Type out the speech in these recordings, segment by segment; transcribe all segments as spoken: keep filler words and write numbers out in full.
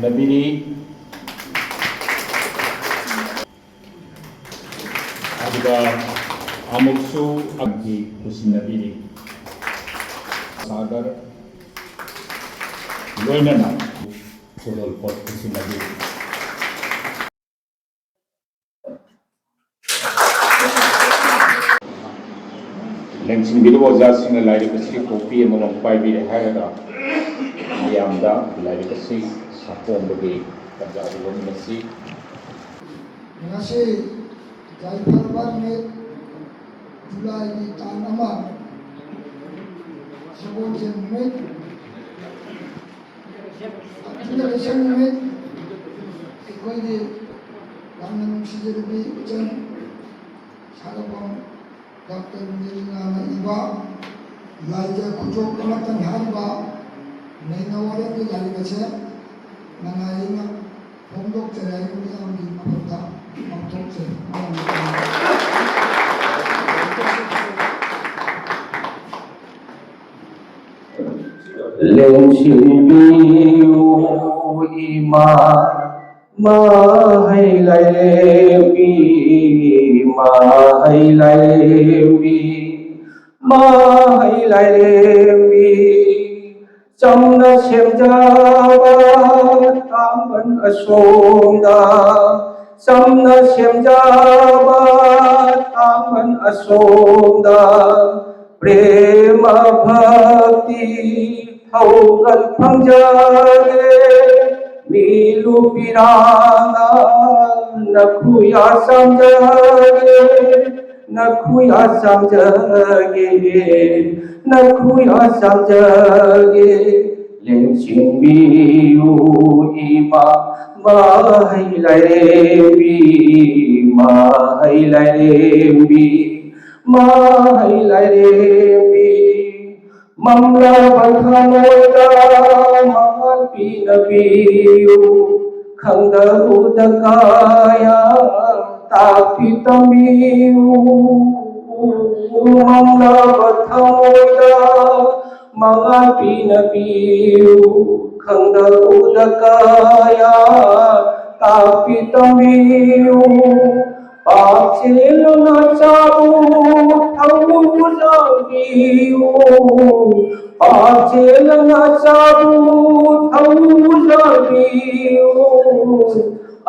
ꯅꯕꯤꯔꯤ꯫ ꯑꯗꯨꯒ ꯑꯃꯨꯛꯁꯨ ꯑꯃꯒꯤ ꯈꯨꯠꯁꯤꯟꯅꯕꯤꯔꯤ꯫ ꯁꯥꯒꯔ ꯂꯣꯏꯅꯅ ꯈꯨꯗꯣꯜꯄꯣꯠ ꯈꯨꯠꯁꯤꯟꯅꯕꯤꯔꯤ꯫ ꯂꯦꯡꯁꯤꯟꯕꯤꯔꯤꯕ ꯑꯣꯖꯥꯁꯤꯡꯅ ꯂꯥꯏꯔꯤꯛ ꯑꯁꯤ ꯀꯣꯄꯤ ꯑꯃꯃꯝ ꯄꯥꯏꯕꯤꯔꯦ ꯍꯥꯏꯔꯒ ꯃꯌꯥꯝꯗ ꯂꯥꯏꯔꯤꯛ ꯑꯁꯤ ꯁꯥꯐꯣꯡꯕꯒꯤ ꯇꯥꯟꯖꯥ ꯑꯗꯨ ꯂꯧꯃꯤꯟꯅꯁꯤ꯫ ꯉꯁꯤ ꯌꯥꯏꯐꯔꯕ ꯅꯨꯃꯤꯠ, ꯖꯨꯂꯥꯏꯒꯤ ꯇꯥꯡ ꯑꯃ, ꯁꯒꯣꯜꯁꯦꯟ ꯅꯨꯃꯤꯠ, ꯖꯨꯂꯥꯏ ꯅꯨꯃꯤꯠ, ꯑꯩꯈꯣꯏꯒꯤ ꯌꯥꯝꯅ ꯅꯨꯡꯁꯤꯖꯔꯕꯤ ꯏꯆꯟ ꯁꯥꯟꯅꯐꯝ ꯗꯥꯛꯇꯔ ꯃꯦꯔꯤꯅꯥꯅ ꯏꯕ ꯂꯥꯏꯖ ꯈꯨꯗꯣꯞ ꯑꯃꯇꯪ ꯍꯥꯏꯔꯤꯕ ꯅꯩꯅ ꯋꯥꯔꯦꯡꯒꯤ ꯂꯥꯏꯔꯤꯛ ꯑꯁꯦ ꯉꯉꯥꯏ ꯑꯩꯅ ꯐꯣꯡꯗꯣꯛꯆꯔꯦ, ꯃꯤꯌꯥꯝꯒꯤ ꯃꯐꯝꯗ ꯄꯥꯡꯊꯣꯛꯆꯔꯤ꯫ ꯂꯦꯡꯁꯤꯟꯕꯤꯌꯨ ꯏꯃꯥ ꯃꯍꯩ ꯂꯩꯔꯦꯝꯕꯤ, ꯃꯍꯩ ꯂꯩꯔꯦꯝꯕꯤ, ꯃꯍꯩ ꯂꯩꯔꯦꯝꯕꯤ꯫ ꯆꯝꯅ ꯁꯦꯝꯖꯕ ꯇꯥꯃꯟ ꯑꯁꯣꯝꯗ, ꯆꯝꯅ ꯁꯦꯝꯖꯕ ꯇꯥꯃꯟ ꯑꯁꯣꯝꯗ, ꯄ꯭ꯔꯦꯃ ꯚꯛꯇꯤ ꯊꯧꯒꯜ ꯐꯪꯖꯒꯦ꯫ ꯃꯤꯂꯨ ꯄꯤꯔꯥꯅ ꯅꯈꯨꯌꯥ ꯆꯥꯝꯖꯒꯦ, ꯅꯈꯨꯌꯥ ꯆꯥꯝꯖꯒꯦ, ꯅꯈꯨꯌꯥ ꯆꯥꯝꯖꯒꯦ꯫ ꯂꯦꯡꯁꯤꯟꯕꯤꯌꯨ ꯏꯃꯥ ꯃꯍꯩ ꯂꯩꯔꯦꯝꯕꯤ, ꯃꯍꯩ ꯂꯩꯔꯦꯝꯕꯤ, ꯃꯍꯩ ꯂꯩꯔꯦꯝꯕꯤ꯫ ꯃꯝꯂꯕ ꯊꯃꯣꯏꯗ ꯃꯉꯥꯜ ꯄꯤꯅꯕꯤꯌꯨ, ꯈꯪꯗꯕꯗ ꯀꯌꯥ ꯇꯥꯛꯄꯤ ꯇꯝꯕꯤꯌꯨ꯫ ꯃꯝꯂꯕ ꯊꯃꯣꯏꯗ ꯃꯉꯥ ꯄꯤꯅꯕꯤꯌꯨ, ꯈꯪꯗ ꯎꯗ ꯀꯌꯥ ꯇꯥꯛꯄꯤ ꯇꯝꯕꯤꯌꯨ꯫ ꯄꯥꯛꯆꯦꯜꯅ ꯆꯥꯕꯨ ꯊꯧꯖꯥꯟꯕꯤꯌꯨ, ꯄꯥꯛꯆꯦꯜꯅ ꯆꯥꯕꯨ ꯊꯧꯖꯥꯟꯕꯤꯌꯨ꯫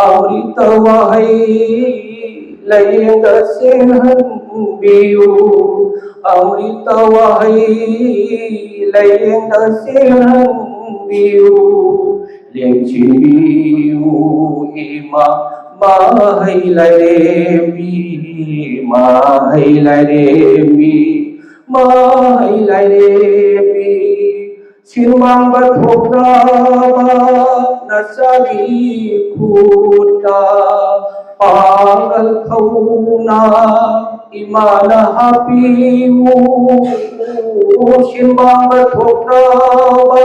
ꯑꯃ꯭ꯔꯤꯇ ꯋꯥꯍꯩ ꯂꯥꯏꯔꯦꯝꯗ ꯆꯦꯜꯍꯟꯕꯤꯌꯨ, ꯑꯃ꯭ꯔꯤꯇ ꯋꯥꯍꯩ ꯂꯥꯏꯔꯦꯝꯗ ꯆꯦꯜꯍꯟꯕꯤꯌꯨ꯫ ꯂꯦꯡꯁꯤꯟꯕꯤꯌꯨ ꯏꯃꯥ ꯃꯍꯩ ꯂꯥꯏꯔꯦꯝꯕꯤ, ꯃꯍꯩ ꯂꯥꯏꯔꯦꯝꯕꯤ, ꯃꯍꯩ ꯂꯥꯏꯔꯦꯝꯕꯤ꯫ ꯁꯤꯟꯃꯥꯡꯕ ꯊꯣꯛꯂꯕ ꯅꯆꯥꯒꯤ ꯈꯨꯠꯇ ꯄꯥꯡꯒꯜ ꯊꯧꯅꯥ ꯏꯃꯥꯅ ꯍꯥꯞꯄꯤꯌꯨ꯫ ꯁꯤꯟꯃꯥꯡꯕ ꯊꯣꯛꯂꯕ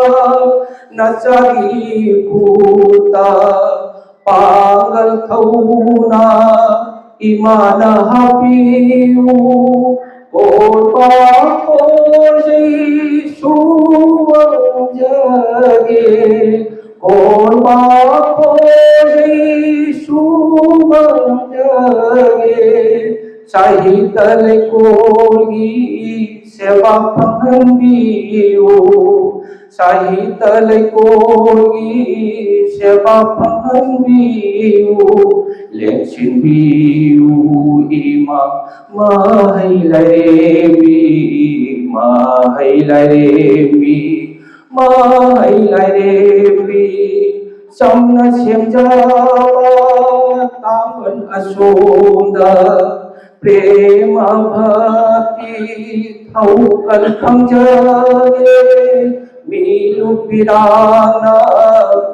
ꯅꯆꯥꯒꯤ ꯈꯨꯠꯇ ꯄꯥꯡꯒꯜ ꯊꯧꯅꯥ ꯏꯃꯥꯅ ꯍꯥꯞꯄꯤꯌꯨ꯫ ꯀꯣꯔꯕꯥ ꯀꯣꯔꯖꯩ ꯁꯨꯃꯪꯖꯒꯦ, ꯀꯣꯔꯕꯥ ꯀꯣꯔꯖꯩ ꯁꯨꯃꯪꯖꯒꯦ꯫ ꯁꯥꯍꯤꯇ ꯂꯩꯀꯣꯜꯒꯤ ꯁꯦꯕꯥ ꯐꯪꯍꯟꯕꯤꯌꯨ, ꯁꯥꯍꯤꯇ ꯂꯩꯀꯣꯜꯒꯤ ꯁꯦꯕꯥ ꯐꯪꯍꯟꯕꯤꯌꯨ꯫ ꯂꯦꯡꯁꯤꯟꯕꯤꯌꯨ ꯏꯃꯥ ꯃꯍꯩ ꯂꯥꯏꯔꯦꯝꯕꯤ, ꯃꯍꯩ ꯂꯥꯏꯔꯦꯝꯕꯤ, ꯃꯍꯩ ꯂꯥꯏꯔꯦꯝꯕꯤ꯫ ꯆꯝꯅ ꯁꯦꯝꯖꯕ ꯇꯥꯡꯕꯟ ꯑꯁꯣꯝꯗ ꯄ꯭ꯔꯦꯃ ꯚꯛꯇꯤ ꯊꯧꯒꯜ ꯈꯪꯖꯒꯦ꯫ ꯃꯤꯂꯨ ꯄꯤꯔꯥꯡꯅ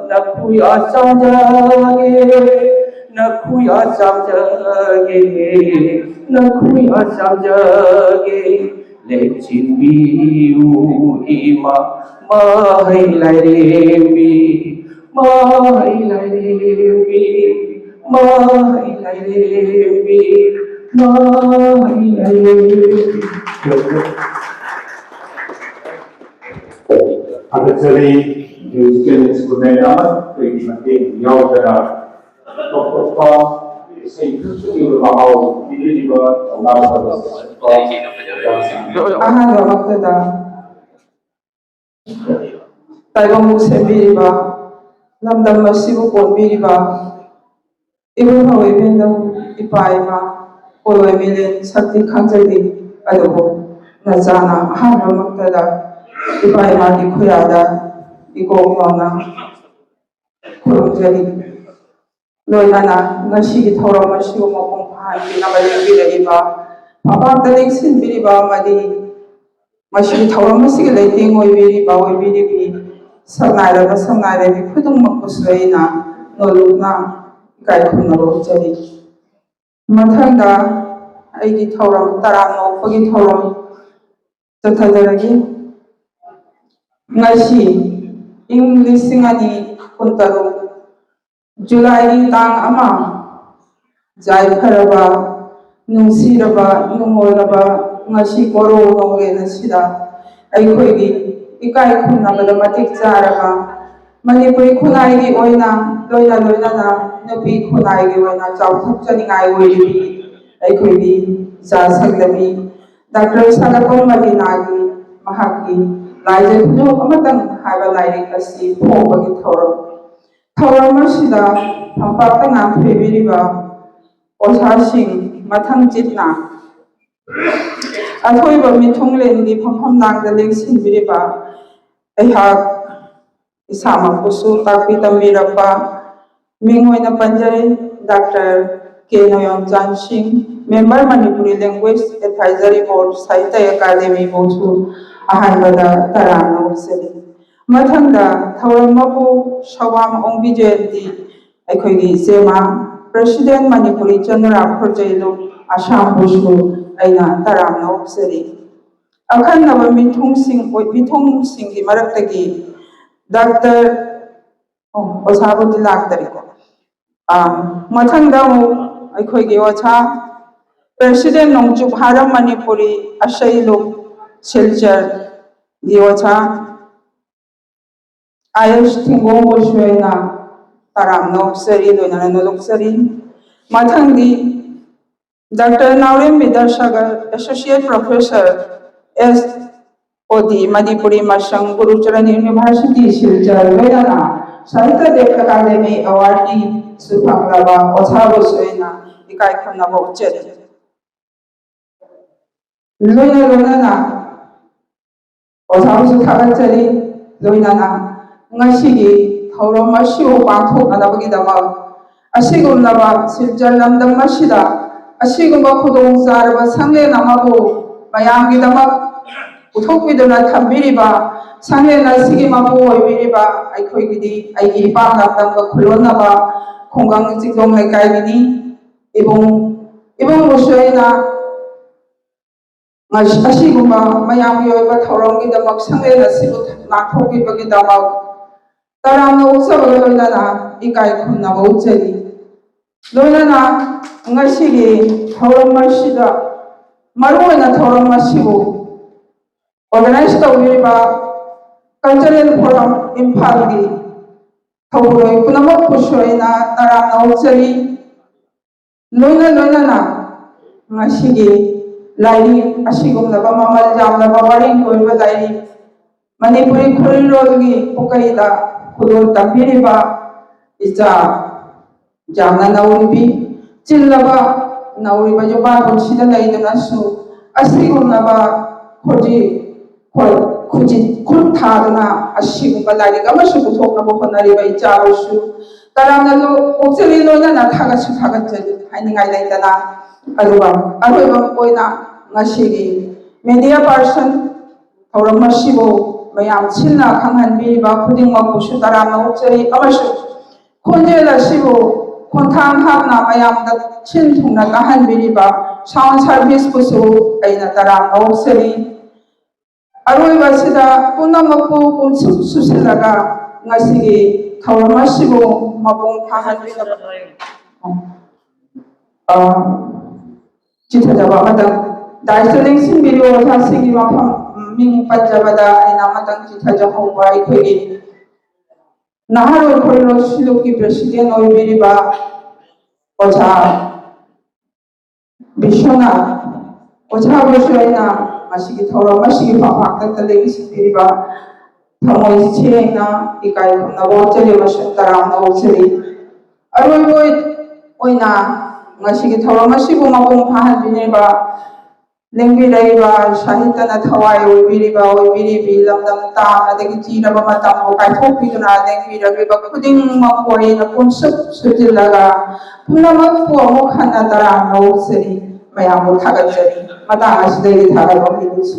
ꯅꯈꯨꯌꯥ ꯆꯥꯝꯖꯒꯦ, ꯅꯈꯨꯌꯥ ꯆꯥꯝꯖꯒꯦ, ꯅꯈꯨꯌꯥ ꯆꯥꯝꯖꯒꯦ꯫ ꯂꯦꯡꯁꯤꯟꯕꯤꯌꯨ ꯏꯃꯥ ꯃꯍꯩ ꯂꯥꯏꯔꯦꯝꯕꯤ, ꯃꯍꯩ ꯂꯥꯏꯔꯦꯝꯕꯤ, ꯃꯍꯩ ꯂꯥꯏꯔꯦꯝꯕꯤ, ꯃꯍꯩ ꯂꯥꯏꯔꯦꯝꯕꯤ꯫ ꯀꯔꯤ ꯃ꯭ꯌꯨꯖꯤꯀꯦꯜ ꯏꯟꯁꯇ꯭ꯔꯨꯃꯦꯟ ꯑꯃꯠꯇꯒꯤ ꯃꯇꯦꯡ ꯌꯥꯎꯗꯅ ꯇꯣꯞ ꯇꯣꯞꯄ ꯏꯁꯩ ꯈꯛꯇꯒꯤ ꯑꯣꯏꯕ ꯃꯍꯥꯎ ꯄꯤꯕꯤꯔꯤꯕ ꯊꯧꯅꯥ ꯐꯕ ꯑꯍꯥꯟꯕꯃꯛꯇꯗ ꯇꯥꯏꯕꯪꯕꯨ ꯁꯦꯝꯕꯤꯔꯤꯕ, ꯂꯝꯗꯝ ꯑꯁꯤꯕꯨ ꯀꯣꯟꯕꯤꯔꯤꯕ ꯏꯕꯨꯙꯧ ꯏꯕꯦꯟꯗꯧ, ꯏꯄꯥ ꯏꯃꯥ, ꯄꯣꯂꯣꯏ ꯃꯤꯂꯦꯟ ꯁꯛꯇꯤ ꯈꯪꯖꯗꯦ꯫ ꯑꯗꯨꯕꯨ ꯅꯆꯥꯅ ꯑꯍꯥꯟꯕꯃꯛꯇꯗ ꯏꯄꯥ ꯏꯃꯥꯒꯤ ꯈꯨꯌꯥꯗ ꯏꯀꯣꯛ ꯅꯣꯟꯅ ꯈꯨꯔꯨꯝꯖꯔꯤ꯫ ꯂꯣꯏꯅꯅ ꯉꯁꯤꯒꯤ ꯊꯧꯔꯝ ꯑꯁꯤꯕꯨ ꯃꯄꯨꯡ ꯐꯥꯍꯟꯕꯤꯅꯕ ꯂꯦꯡꯕꯤꯔꯛꯏꯕ ꯐꯝꯄꯥꯛꯇ ꯂꯦꯡꯁꯤꯟꯕꯤꯔꯤꯕ ꯑꯃꯗꯤ ꯃꯁꯤꯒꯤ ꯊꯧꯔꯝ ꯑꯁꯤꯒꯤ ꯂꯩꯇꯦꯡ ꯑꯣꯏꯕꯤꯔꯤꯕ ꯑꯣꯏꯕꯤꯔꯤꯕꯤ ꯁꯛꯅꯥꯏꯔꯕ ꯁꯛꯅꯥꯏꯔꯕꯤ ꯈꯨꯗꯤꯡꯃꯛꯄꯨꯁꯨ ꯑꯩꯅ ꯅꯣꯂꯨꯛꯅ ꯏꯀꯥꯏ ꯈꯨꯝꯅꯕ ꯎꯠꯆꯔꯤ꯫ ꯃꯊꯪꯗ ꯑꯩꯒꯤ ꯊꯧꯔꯝ ꯇꯔꯥꯝꯅ ꯑꯣꯛꯄꯒꯤ ꯊꯧꯔꯝ ꯆꯠꯊꯖꯔꯒꯦ꯫ ꯉꯁꯤ ꯏꯪ ꯂꯤꯁꯤꯡ ꯑꯅꯤ ꯀꯨꯟꯇꯔꯨꯛ ꯖꯨꯂꯥꯏꯒꯤ ꯇꯥꯡ ꯑꯃ, ꯌꯥꯏꯐꯔꯕ, ꯅꯨꯡꯁꯤꯔꯕ, ꯅꯨꯡꯉꯣꯏꯔꯕ ꯉꯁꯤ ꯀꯣꯔꯧ ꯅꯣꯡꯂꯦꯟ ꯑꯁꯤꯗ ꯑꯩꯈꯣꯏꯒꯤ ꯏꯀꯥꯏ ꯈꯨꯝꯅꯕꯗ ꯃꯇꯤꯛ ꯆꯥꯔꯕ ꯃꯅꯤꯄꯨꯔꯤ ꯈꯨꯟꯅꯥꯏꯒꯤ ꯑꯣꯏꯅ ꯂꯣꯏꯅ ꯂꯣꯏꯅꯅ ꯅꯨꯄꯤ ꯈꯨꯟꯅꯥꯏꯒꯤ ꯑꯣꯏꯅ ꯆꯥꯎꯊꯣꯛꯆꯅꯤꯡꯉꯥꯏ ꯑꯣꯏꯔꯤꯕꯤ ꯑꯩꯈꯣꯏꯒꯤ ꯏꯆꯥ ꯁꯛꯅꯕꯤ ꯗꯥꯛꯇꯔ ꯁꯥꯒꯠꯄꯝ ꯃꯗꯤꯅꯥꯒꯤ ꯃꯍꯥꯛꯀꯤ ꯂꯥꯏꯖ ꯈꯨꯗꯣꯞ ꯑꯃꯇꯪ ꯍꯥꯏꯕ ꯂꯥꯏꯔꯤꯛ ꯑꯁꯤ ꯐꯣꯡꯕꯒꯤ ꯊꯧꯔꯝ ꯊꯧꯔꯝ ꯑꯁꯤꯗ ꯐꯝꯄꯥꯛꯇ ꯉꯥꯡꯊꯣꯏꯕꯤꯔꯤꯕ ꯑꯣꯖꯥꯁꯤꯡ ꯃꯊꯪ ꯆꯤꯠꯅ ꯑꯊꯣꯏꯕ ꯃꯤꯊꯨꯡꯂꯦꯟꯒꯤ ꯐꯝꯐꯝ ꯂꯥꯡꯗ ꯂꯦꯡꯁꯤꯟꯕꯤꯔꯤꯕ ꯑꯩꯍꯥꯛ ꯏꯁꯥꯃꯛꯄꯨꯁꯨ ꯇꯥꯛꯄꯤ ꯇꯝꯕꯤꯔꯛꯄ ꯃꯤꯡ ꯑꯣꯏꯅ ꯄꯟꯖꯔꯤ, ꯗꯥꯛꯇꯔ ꯀꯦ ꯅꯣꯌꯣꯝꯆꯥꯟ ꯁꯤꯡ, ꯃꯦꯝꯕꯔ ꯃꯅꯤꯄꯨꯔꯤ ꯂꯦꯡꯒ꯭ꯋꯦꯖ ꯑꯦꯗꯚꯥꯏꯖꯔꯤ ꯕꯣꯔꯗ ꯁꯥꯍꯤꯇ꯭ꯌ ꯑꯦꯀꯥꯗꯦꯃꯤꯕꯨꯁꯨ ꯑꯍꯥꯟꯕꯗ ꯇꯔꯥꯝꯅ ꯑꯣꯛꯆꯔꯤ꯫ ꯃꯊꯪꯗ ꯊꯧꯔꯝ ꯃꯄꯨ ꯁꯋꯥꯝ ꯑꯣꯡꯕꯤ ꯖꯌꯟꯇꯤ, ꯑꯩꯈꯣꯏꯒꯤ ꯏꯆꯦꯃ, ꯄ꯭ꯔꯦꯁꯤꯗꯦꯟ ꯃꯅꯤꯄꯨꯔꯤ ꯆꯅꯨꯔꯥ ꯈꯣꯔꯖꯩꯂꯨꯞ ꯑꯁꯥꯝꯕꯨꯁꯨ ꯑꯩꯅ ꯇꯔꯥꯝꯅ ꯑꯣꯛꯆꯔꯤ꯫ ꯑꯈꯟꯅꯕ ꯃꯤꯊꯨꯡꯁꯤꯡ, ꯃꯤꯊꯨꯡꯁꯤꯡꯒꯤ ꯃꯔꯛꯇꯒꯤ ꯗꯥꯛꯇꯔ, ꯑꯣ, ꯑꯣꯖꯥꯕꯨꯗꯤ ꯂꯥꯛꯇꯔꯤꯀꯣ꯫ ꯑꯥ, ꯃꯊꯪꯗ ꯑꯃꯨꯛ ꯑꯩꯈꯣꯏꯒꯤ ꯑꯣꯖꯥ ꯄ꯭ꯔꯦꯁꯤꯗꯦꯟ ꯅꯣꯡꯆꯨꯞ ꯍꯥꯔꯝ ꯃꯅꯤꯄꯨꯔꯤ ꯑꯁꯩꯂꯨꯞ ꯁꯤꯜꯆꯔꯒꯤ ꯑꯣꯖꯥ ꯑꯥꯌꯨꯁ ꯊꯤꯡꯒꯣꯡꯕꯨꯁꯨ ꯑꯩꯅ ꯇꯔꯥꯝꯅ ꯑꯣꯛꯆꯔꯤ, ꯂꯣꯏꯅꯅ ꯅꯣꯂꯣꯛꯆꯔꯤ꯫ ꯃꯊꯪꯗꯤ ꯗꯥꯛꯇꯔ ꯅꯥꯎꯔꯦꯝ ꯕꯤꯗ꯭ꯌꯥꯁꯥꯒꯔ, ꯑꯦꯁꯣꯁꯤꯌꯦꯠ ꯄ꯭ꯔꯣꯐꯦꯁꯔ, ꯑꯦꯁ ꯑꯣ ꯗꯤ, ꯃꯅꯤꯄꯨꯔꯤ ꯃꯁꯪ, ꯒꯨꯔꯨꯆꯔꯟ ꯌꯨꯅꯤꯚꯔꯁꯤꯇꯤ ꯁꯤꯜꯆꯔ, ꯂꯣꯏꯅꯅ ꯁꯥꯍꯤꯇ꯭ꯌ ꯗꯦꯕ ꯑꯦꯀꯥꯗꯦꯃꯤ ꯑꯦꯋꯥꯔꯗꯀꯤꯁꯨ ꯐꯪꯂꯕ ꯑꯣꯖꯥꯕꯨꯁꯨ ꯑꯩꯅ ꯏꯀꯥꯏ ꯈꯨꯝꯅꯕ ꯎꯠꯆꯔꯤ꯫ ꯂꯣꯏꯅ ꯂꯣꯏꯅꯅ ꯑꯣꯖꯥꯕꯨꯁꯨ ꯊꯥꯒꯠꯆꯔꯤ꯫ ꯂꯣꯏꯅꯅ ꯉꯁꯤꯒꯤ ꯊꯧꯔꯝ ꯑꯁꯤꯕꯨ ꯄꯥꯡꯊꯣꯛꯅꯅꯕꯒꯤꯗꯃꯛ ꯑꯁꯤꯒꯨꯝꯂꯕ ꯁꯤꯜꯆꯔ ꯂꯝꯗꯝ ꯑꯁꯤꯗ ꯑꯁꯤꯒꯨꯝꯕ ꯈꯨꯗꯣꯡꯆꯥꯔꯕ ꯁꯪꯂꯦꯟ ꯑꯃꯕꯨ ꯃꯌꯥꯝꯒꯤꯗꯃꯛ ꯄꯨꯊꯣꯛꯄꯤꯗꯨꯅ ꯊꯝꯕꯤꯔꯤꯕ ꯁꯪꯂꯦꯟ ꯑꯁꯤꯒꯤ ꯃꯄꯨ ꯑꯣꯏꯕꯤꯔꯤꯕ ꯑꯩꯈꯣꯏꯒꯤꯗꯤ ꯑꯩꯒꯤ ꯏꯄꯥꯝ ꯂꯝꯗꯝꯒ ꯈꯨꯂꯣꯟꯅꯕ ꯈꯨꯡꯒꯪ ꯆꯤꯡꯗꯣꯡ ꯂꯩꯀꯥꯏꯒꯤꯅꯤ꯫ ꯏꯕꯨꯡ, ꯏꯕꯨꯡꯕꯨꯁꯨ ꯑꯩꯅ ꯉꯁꯤ ꯑꯁꯤꯒꯨꯝꯕ ꯃꯌꯥꯝꯒꯤ ꯑꯣꯏꯕ ꯊꯧꯔꯝꯒꯤꯗꯃꯛ ꯁꯪꯂꯦꯟ ꯑꯁꯤꯕꯨ ꯂꯥꯡꯊꯣꯛꯄꯤꯕꯒꯤꯗꯃꯛ ꯇꯔꯥꯝꯅ ꯑꯣꯛꯆꯕꯒ ꯂꯣꯏꯅꯅ ꯏꯀꯥꯏ ꯈꯨꯝꯅꯕ ꯎꯠꯆꯔꯤ꯫ ꯂꯣꯏꯅꯅ ꯉꯁꯤꯒꯤ ꯊꯧꯔꯝ ꯑꯁꯤꯗ ꯃꯔꯨꯑꯣꯏꯅ ꯊꯧꯔꯝ ꯑꯁꯤꯕꯨ organize ꯇꯧꯕꯤꯔꯤꯕ Cultural Forum ꯏꯝꯐꯥꯜꯒꯤ ꯊꯧꯕꯨꯔꯣꯏ ꯄꯨꯝꯅꯃꯛꯄꯨꯁꯨ ꯑꯩꯅ ꯇꯔꯥꯝꯅ ꯑꯣꯛꯆꯔꯤ꯫ ꯂꯣꯏꯅ ꯂꯣꯏꯅꯅ ꯉꯁꯤꯒꯤ ꯂꯥꯏꯔꯤꯛ ꯑꯁꯤꯒꯨꯝꯂꯕ ꯃꯃꯜ ꯌꯥꯝꯂꯕ ꯋꯥꯔꯦꯡ ꯑꯣꯏꯕ ꯂꯥꯏꯔꯤꯛ ꯃꯅꯤꯄꯨꯔꯤ ꯈꯨꯔꯤꯔꯣꯜꯒꯤ ꯄꯨꯀꯩꯗ ꯈꯨꯗꯣꯜ ꯇꯝꯕꯤꯔꯤꯕ ꯏꯆꯥ ꯌꯥꯝꯅ ꯅꯧꯔꯤꯕꯤ, ꯆꯤꯜꯂꯕ ꯅꯧꯔꯤꯕ ꯌꯨꯝꯕꯥꯟ ꯄꯨꯟꯁꯤꯗ ꯂꯩꯗꯨꯅꯁꯨ ꯑꯁꯤꯒꯨꯝꯂꯕ ꯈꯨꯖꯤ-, ꯈꯨ-, ꯈꯨꯖꯤ-, ꯈꯨꯠ ꯊꯥꯗꯨꯅ ꯑꯁꯤꯒꯨꯝꯕ ꯂꯥꯏꯔꯤꯛ ꯑꯃꯁꯨ ꯄꯨꯊꯣꯛꯅꯕ ꯍꯣꯠꯅꯔꯤꯕ ꯏꯆꯥꯕꯨꯁꯨ ꯇꯔꯥꯝꯅ ꯂꯣ-, ꯑꯣꯛꯆꯔꯤ, ꯂꯣꯏꯅꯅ ꯊꯥꯒꯠꯁꯨ ꯊꯥꯒꯠꯆꯔꯤ ꯍꯥꯏꯅꯤꯡꯉꯥꯏ ꯂꯩꯇꯅ꯫ ꯑꯗꯨꯒ ꯑꯔꯣꯏꯕ ꯑꯣꯏꯅ ꯉꯁꯤꯒꯤ media person ꯊꯧꯔꯝ ꯑꯁꯤꯕꯨ ꯃꯌꯥꯝ ꯁꯤꯟꯅ ꯈꯪꯍꯟꯕꯤꯔꯤꯕ ꯈꯨꯗꯤꯡꯃꯛꯄꯨꯁꯨ ꯇꯔꯥꯝꯅ ꯑꯣꯛꯆꯔꯤ ꯑꯃꯁꯨꯡ ꯈꯣꯟꯖꯦꯜ ꯑꯁꯤꯕꯨ ꯈꯣꯡꯊꯥꯡ ꯍꯥꯞꯅ ꯃꯌꯥꯝꯗ ꯁꯤꯟ ꯊꯨꯡꯅ ꯇꯥꯍꯟꯕꯤꯔꯤꯕ sound service ꯄꯨꯁꯨ ꯑꯩꯅ ꯇꯔꯥꯝꯅ ꯑꯣꯛꯆꯔꯤ꯫ ꯑꯔꯣꯏꯕꯁꯤꯗ ꯄꯨꯝꯅꯃꯛꯄꯨ ꯄꯨꯟꯁꯤꯟ ꯁꯨꯁꯤꯜꯂꯒ ꯉꯁꯤꯒꯤ ꯊꯧꯔꯝ ꯑꯁꯤꯕꯨ ꯃꯄꯨꯡ ꯐꯥꯍꯟꯕꯤꯅꯕ, ꯑ, ꯆꯤꯊꯖꯕ ꯑꯃꯇꯪ ꯗꯥꯏꯁꯇ ꯂꯦꯡꯁꯤꯟꯕꯤꯔꯤꯕ ꯑꯣꯖꯥꯁꯤꯡꯒꯤ ꯃꯐꯝ, ꯃꯤꯡ ꯄꯟꯖꯕꯗ ꯑꯩꯅ ꯑꯃꯇꯪ ꯆꯤꯊꯖꯍꯧꯕ ꯑꯩꯈꯣꯏꯒꯤ ꯅꯍꯥꯔꯣꯜ ꯈꯣꯏꯔꯣꯜ ꯁꯤꯂꯨꯛꯀꯤ president ꯑꯣꯏꯕꯤꯔꯤꯕ ꯑꯣꯖꯥ ꯕꯤꯁ꯭ꯋꯅꯥꯊ, ꯑꯣꯖꯥꯕꯨꯁꯨ ꯑꯩꯅ ꯉꯁꯤꯒꯤ ꯊꯧꯔꯝ ꯑꯁꯤꯒꯤ ꯄꯥꯡꯊꯣꯛꯇ ꯂꯦꯡꯁꯤꯟꯕꯤꯔꯤꯕ ꯊꯃꯣꯏ ꯁꯦꯡꯅ ꯏꯀꯥꯏ ꯈꯨꯝꯅꯕ ꯎꯠꯆꯔꯤ ꯑꯃꯁꯨꯡ ꯇꯔꯥꯝꯅ ꯑꯣꯛꯆꯔꯤ꯫ ꯑꯔꯣꯏꯕ ꯑꯣꯏꯅ ꯉꯁꯤꯒꯤ ꯊꯧꯔꯝ ꯑꯁꯤꯕꯨ ꯃꯄꯨꯡ ꯐꯥꯍꯟꯕꯤꯅꯕ ꯂꯦꯡꯕꯤꯔꯛꯏꯕ ꯁꯥꯍꯤꯇ꯭ꯌꯅ ꯊꯋꯥꯏ ꯑꯣꯏꯕꯤꯔꯤꯕ ꯑꯣꯏꯕꯤꯔꯤꯕꯤ ꯂꯝꯗꯝ ꯇꯥꯡ ꯑꯗꯒꯤ ꯆꯤꯔꯕ ꯃꯇꯝꯕꯨ ꯀꯥꯏꯊꯣꯛꯄꯤꯗꯨꯅ ꯂꯦꯡꯕꯤꯔꯛꯂꯤꯕ ꯈꯨꯗꯤꯡꯃꯛꯄꯨ ꯑꯩꯅ ꯄꯨꯟꯁꯨꯠ ꯁꯨꯠꯆꯤꯜꯂꯒ ꯄꯨꯝꯅꯃꯛꯄꯨ ꯑꯃꯨꯛ ꯍꯟꯅ ꯇꯔꯥꯝꯅ ꯑꯣꯛꯆꯔꯤ꯫ ꯃꯌꯥꯝꯕꯨ ꯊꯥꯒꯠꯆꯔꯤ꯫ ꯃꯇꯥꯡ ꯑꯁꯤꯗ ꯑꯩꯒꯤ ꯊꯥꯒꯠꯄ ꯍꯥꯏꯕꯁꯤ